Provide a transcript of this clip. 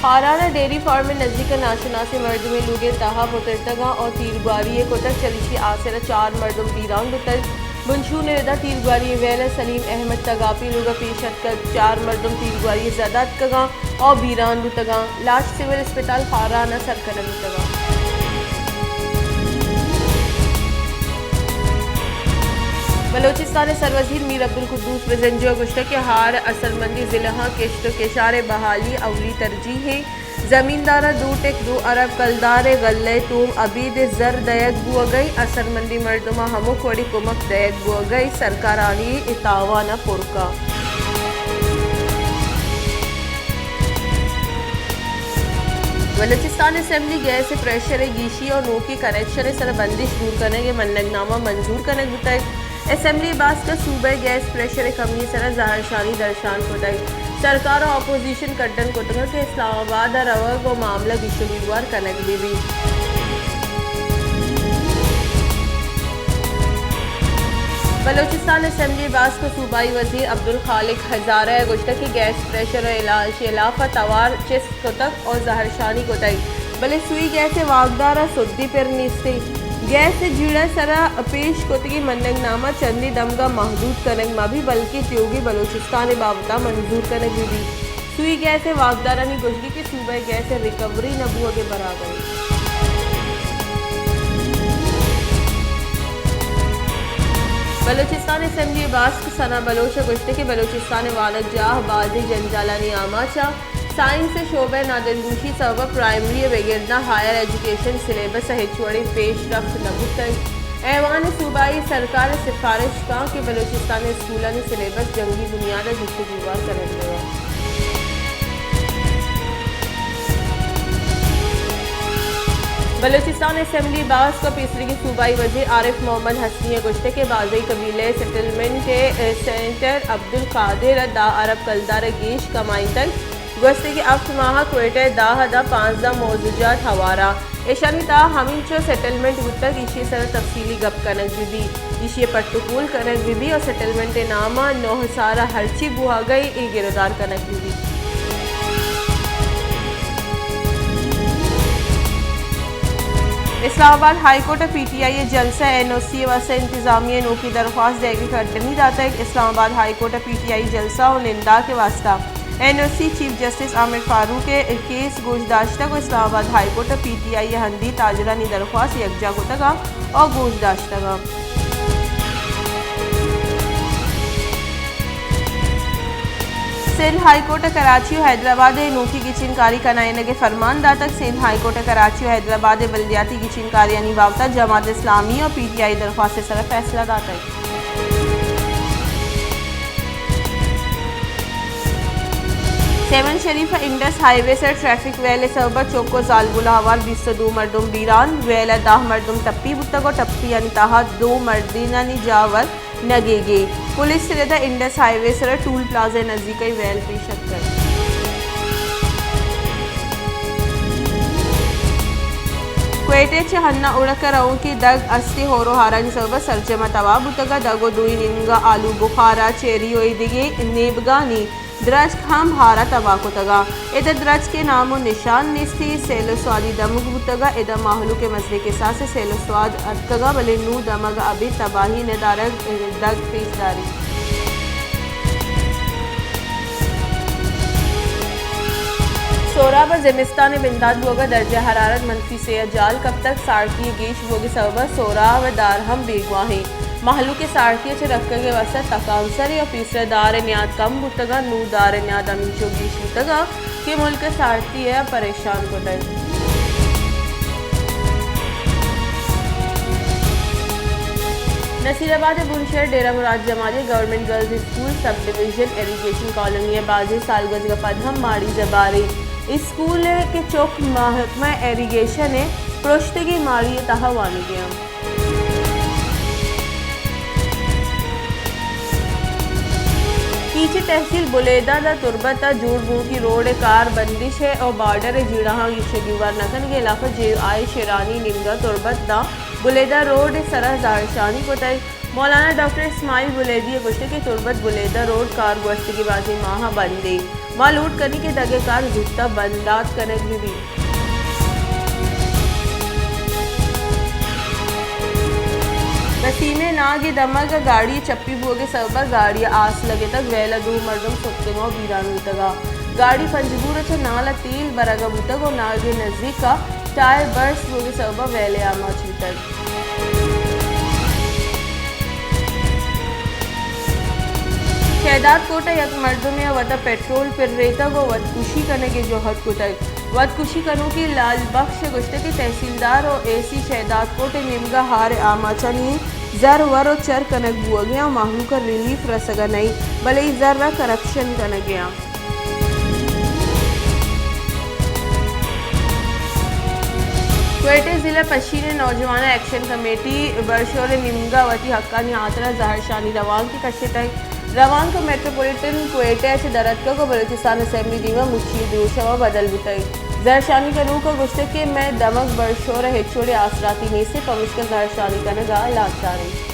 ہاران ءَ dairy farm ءِ نزیک ءَ ناشناسیں مردمے لوگ ءِ تہا پترتگاں اور تیرگواری ءَ کتگ، چریشی آسر ءَ چار مردم بیران بوتگ۔ بنشون ءِ ردا تیرگواری ءِ ویل ءَ سلیم احمد تگاپی لوگ ءَ پیش اتکگ، چار مردم تیرگواری ءِ زد ءَ اتکگاں اور بیران بوتگاں۔ لاش سول اسپتال ہاران ءَ سر کنگ بوتگاں۔ بلوچستان ءِ سروزیر میر عبدالقدوس بزنجو ءَ گوشتگ کہ ہار اثرمندیں ضلعاں کشت ءُ کشار ءِ بحالی اولی ترجیح اِنت۔ زمینداراں دو ٹک دو ارب کلدار ءِ غلہ ءِ توم ابید ءِ زر دئیگ بوگ ءَ اِنت، اثرمندیں مردماں ہمک وڑیں کمک دئیگ بوگ ءَ اِنت، سرکار آنی ءِ تاوان ءَ پر کنت۔ بلوچستان اسمبلی گیس ءِ پریشر ءِ گیشی ءُ نوکیں کنکشن ءِ سرا بندش دور کنگ ءِ منگ نامہ منظور کنگ بوتگ۔ اسمبلی ءِ باسک ءَ صوبہ ءِ گیس پریشر ءِ کمی ءِ سرا زہرشانی درشان کتگ۔ سرکار ءُ اپوزیشن کڈن کتگ کہ اسلام آباد ءَ روگ ءُ معاملہ گیش ءُ گیوار کنگ بہ بیت۔ بلوچستان اسمبلی ءِ باسک ءَ صوبائی وزیر عبدالخالق ہزارہ ءَ گوشتگ کہ گیس پریشر ءِ علاج ءِ ہلاپ ءَ توار چست کتگ ءُ زہرشانی کتگ، بلے سوئی گیس ءِ واکدار ءَ سدی پر نیست اِنت۔ گیس ءِ جیڑہ ءِ سرا پیش کتگیں منگ نامہ چندے دمگ ءَ محدود کنگ مہ بیت، بلکیں تیوگیں بلوچستان ءِ بابت ءَ منظور کنگ بہ بیت۔ سوئی گیس ءِ واکدارانی گوشگ اِنت کہ صوبہ ءِ گیس ءِ ریکوری نہ بوگ ءِ برابر اِنت۔ بلوچستان اسمبلی ءِ باسک ثنا بلوچ ءَ گوشتگ کہ بلوچستان ءِ وانگجاہ بازیں جنجالانی آماچ اَنت۔ سائنس ءِ شعبہ ءِ نادلگوشی ءِ سبب ءَ پرائمری ءَ بگر داں ہائر ایجوکیشن سلیبس ءَ ہچ وڑیں پیش رفت نہ بوتگ۔ ایوان صوبائی سرکار ءَ سفارش کنت کہ بلوچستان ءِ اسکولانی سلیبس جنگی بنیاد ءَ گیش ءُ گیوار کنگ بہ بنت۔ بلوچستان اسمبلی ءِ باسک ءَ پیسریگیں صوبائی وزیر عارف محمد حسنی ءَ گوشتگ کہ بازئی قبیلہ ءِ سیٹلمنٹ ءِ سینیٹر عبدالقادر ءَ دہ ارب کلدار ءَ گیش کمائینتگ۔ گوستگیں ہفت ماہ ءَ کوئٹہ ءِ دہ ءَ داں پانزدہ موضوعجات ہوار اَنت۔ ایشانی تہا ہمینچو سیٹلمنٹ بوتگ، ایشی ءِ سرا تفصیلی گپ کنگ بہ بیت، ایشی ءِ پٹ ءُ پول کنگ بہ بیت ءُ سیٹلمنٹ ءِ نام ءَ نوہ سال ءَ ہرچی بوھگ ءَ اِنت، اے گرودار کنگ بہ بیت۔ اسلام آباد ہائی کورٹ ءَ پی ٹی آئی ءِ جلسہ ءَ این او سی ءِ واستہ انتظامیہ ءِ نوکیں درخواست دئیگ ءِ کڈنی داتگ۔ اسلام آباد ہائی کورٹ ءَ پی ٹی آئی جلسہ ءُ ننداک ءِ واستہ این او سی چیف جسٹس عامر فاروق ءِ کیس گوش داشتگ ءُ اسلام آباد ہائی کورٹ ءَ پی ٹی آئی ءِ ہندی تاجرانی درخواست یکجاہ کتگ ءُ گوش داشتگ۔ سندھ ہائی کورٹ ءَ کراچی ءُ حیدرآباد ءِ نوکیں گچین کاری کنائینگ ءِ فرمان داتگ۔ سندھ ہائی کورٹ ءَ کراچی ءُ حیدرآباد ءِ بلدیاتی گچین کاریانی بابت ءَ جماعت اسلامی ءُ پی ٹی آئی ءِ درخواست ءِ سرا فیصلہ داتگ۔ سیون شریف ءَ انڈس ہائی وے ءِ سرا ٹریفک ویل ءِ سبب ءَ چک ءُ زالبول ءَ ہوار بیست ءُ دو مردم بیران، ویل ءَ دہ مردم ٹپی بوتگ ءُ ٹپیانی تہا دو مردینانی جاور نگیگی۔ پولیس ءِ رد ءَ انڈس ہائی وے ءِ سرا ٹول پلازہ ءِ نزیک ءَ ویل پیش اتکگ۔ کوئٹہ ءَ چہ ہنہ اوڑک ءَ روکیں دگ استیں ہور ءُ ہارانی سبب ءَ سرجم ءَ تباہ بوتگ ءُ دگ ءِ دوئیں نیمگ ءَ آلو بخارا، چیری ءُ ایدگہ نیمگانی درچک ہم ہار ءَ تباہ کتگ ءُ ادا درچک ءِ نام ءُ نشان نیست۔ سیل ءُ سوادی دمگ بوتگ ءُ ادا مہلوک ءِ مزنیں کساس ءَ سیل ءُ سواد اتکگ ءُ بلے نوں دمگ ءَ ابید تباہی ندارگ، دگ پیش داریت۔ سہراب ءَ زمستان ءِ بندات بوگ ءَ درجہ حرارت منفی سے ءَ جال کپتگ۔ ساڑکی ءِ گیش بوگ ءِ سبب ءَ سہراب ءِ دار ہم بیگواہ اِنت۔ مہلوک ءِ ساڑکی ءَ چہ رکگ ءِ واستہ تکانسر ءُ پیسر ءِ دار ءِ نیاد کم بوتگ ءُ نوں دار ءِ نیاد ہمینچو گیش بوتگ ءُ کہ ملک ءِ ساڑکی ءَ پریشان کتگ۔ نصیر آباد ءِ بنشہر ڈیرہ مراد جمالی ءِ گورنمنٹ گرلز اسکول سب ڈویژن ایریگیشن کالونی ءَ بازیں سالگوزگ ءَ پد ہم ماڑی زباریں۔ اسکول ءِ کہ چک محکمہ ایریگیشن ءِ پرشتگیں ماڑی ءِ تہا وانگی اَنت۔ کیچ ءِ تحصیل بلیدہ داں تربت ءَ جوڑ بوگی روڈ ءِ کار بندش ءَ ءُ بارڈر ءِ جیڑہاں گیش ءُ گیوار نہ کنگ ءِ ہلاپ ءَ جے آئی شیرانی نیمگ ءَ تربت داں بلیدہ روڈ ءِ سرا زہرشانی کتگ۔ مولانا ڈاکٹر اسماعیل بلیدی ءَ گوشتگ کہ تربت بلیدہ روڈ کار گوستگیں بازیں ماہ ءَ بند ایں۔ ما لوٹ کنیں کہ دگہ کار زوت ءَ بندات کنگ بہ بیت۔ نسیم ءِ ناگ ءِ دمگ ءَ گاڑی ءِ چپی بوگ ءِ سبب ءَ گاڑی ءَ آس لگتگ، ویل ءَ دو مردم ستکگ ءُ بیران بوتگ ءُ گاڑی پنجگور ءَ چہ نال ءَ تیل برگ ءَ بوتگ ءُ ناگ ءِ نزیک ءَ ٹائر برسٹ بوگ ءِ سبب ءَ ویل ءِ آماچ بوتگ۔ شہداد کوٹ ءَ یک مردمے ءَ وت ءَ پٹرول پریتگ ءُ وتکشی کنگ ءِ جہد کتگ۔ وتکشی کنوکیں لال بخش ءَ گوشتگ کہ تحصیلدار ءُ اے سی شہداد کوٹ ءِ نیمگ ءَ ہار ءِ آماچانی زر ور ءُ چر کنگ بوگ ءَ ایں ءُ مہلوک ءَ ریلیف رسگ ءَ نہ ایں، بلے اے زر ءَ کرپشن کنگ ءَ ایں۔ کوئٹہ ضلع پشین ءِ نوجواناں ایکشن کمیٹی برشور ءِ نیمگ ءَ وتی حقانی ہاترا زہرشانی روانک کشتگ۔ روانک میٹروپولیٹن کوئٹہ ءَ چہ در اتکگ ءُ بلوچستان اسمبلی ءِ دیما مچی ءِ دروشم ءَ بدل بوتگ۔ زہرشانی کنوک ءَ گوشتگ کہ مئے دمگ برشور ءَ ہچ وڑیں آسراتی نیست، پمشکا زہرشانی کنگ ءَ لاچار ایں۔